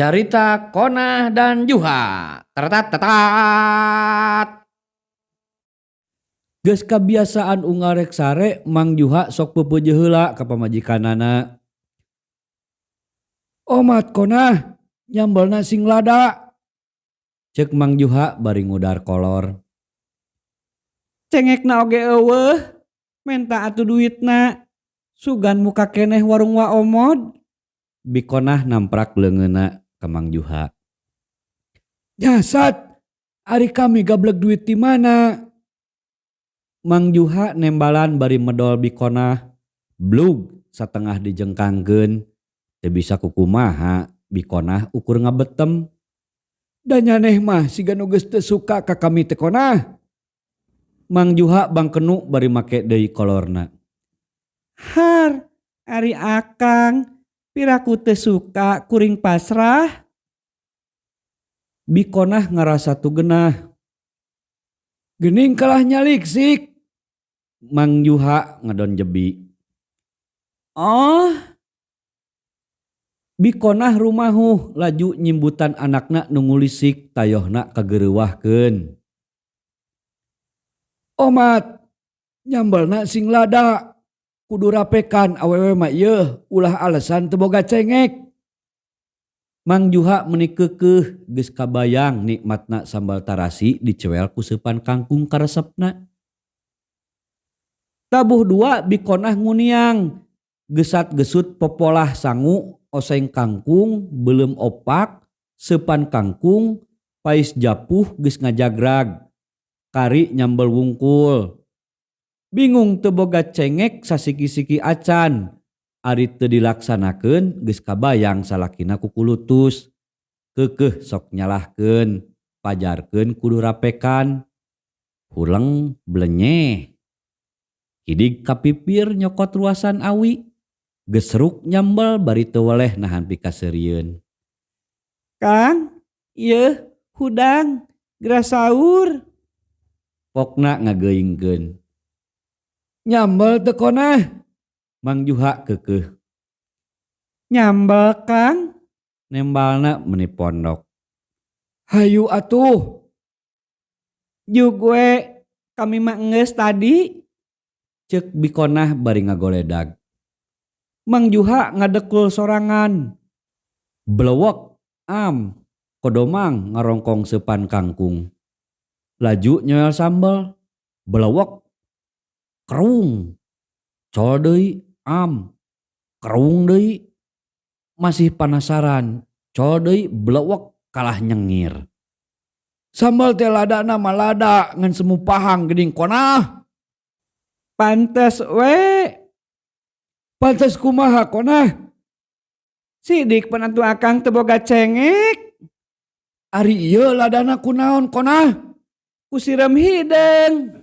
Carita Konah dan Juha. Teratatat. Geus kabiasaan unggal rek sare, Mang Juha sok peupeujeuh heula ka pamajikanana. Omat Konah, nyambelna sing lada. Ceuk Mang Juha bari ngudar kolor. Cengekna oge euweuh, menta atuh duitna. Sugan muka keneh warung Wa Omod. Bi Konah namprak leungeunna ka Mang Juha. Nyasat, ari kami gablek duit ti mana? Mang Juha nembalan bari medol Bi Konah. Blug satengah dijengkangkeun, teu bisa kukumaha Bi Konah ukur ngabetem. Da nyaneh mah siga nu geus teu suka ka kami teh, Konah. Mang Juha bangkenu bari make deui kolorna. Har, ari akang, piraku teu suka kuring pasrah. Bi Konah ngarasa teu genah. Geuning kalah nyaliksik. Mang Juha ngedon jebi. Oh. Bi Konah rumahuh laju nyimbutan anakna nu ngulisik tayohna kageureuwahkeun. Omat, nyambelna sing lada. Kudu rapekan awewe mah ieu, ulah alasan teu boga cengek. Mang Juha meuni keukeuh geus kabayang nikmatna sambal tarasi dicewel ku seupan kangkung karesepna. Tabuh dua Bi Konah nguniang gesat-gesut popolah sangu oseng kangkung, beuleum opak, seupan kangkung, pais japuh geus ngajagrag. Kari nyambel wungkul. Bingung teu boga cengek sasiki-siki acan. Ari teu dilaksanakeun geus kabayang salakina kukulutus. Keukeuh sok nyalahkeun, pajarkeun kudu rapekan. Huleng blenyeh. Kidig ka pipir nyokot ruasan awi. Gesruk nyambel bari teu weleh nahan pikaseurieun. Kang, ieu hudang, geura saur. Pokna ngageuingkeun. Nyambel teu, Konah? Mang Juha keukeuh. Nyambel, Kang. Nembalna meuni pondok. Hayu atuh. Jug we, kami mah enggeus tadi. Ceuk Bi Konah bari ngagoledag. Mang Juha ngadekul sorangan. Blewek am kodomang ngarongkong seupan kangkung. Laju nyoel sambel. Blewek kerung. Col deui am kerung deui. Masih panasaran, col deui, blewek kalah nyengir. Sambal teh ladana mah lada ngan semu pahang geuning, Konah. Pantes we. Pantes kumaha, Konah? Sidik pan atuh akang teu boga cengek. Ari ieu ladana kunaon, Konah? Ku sireum hideung.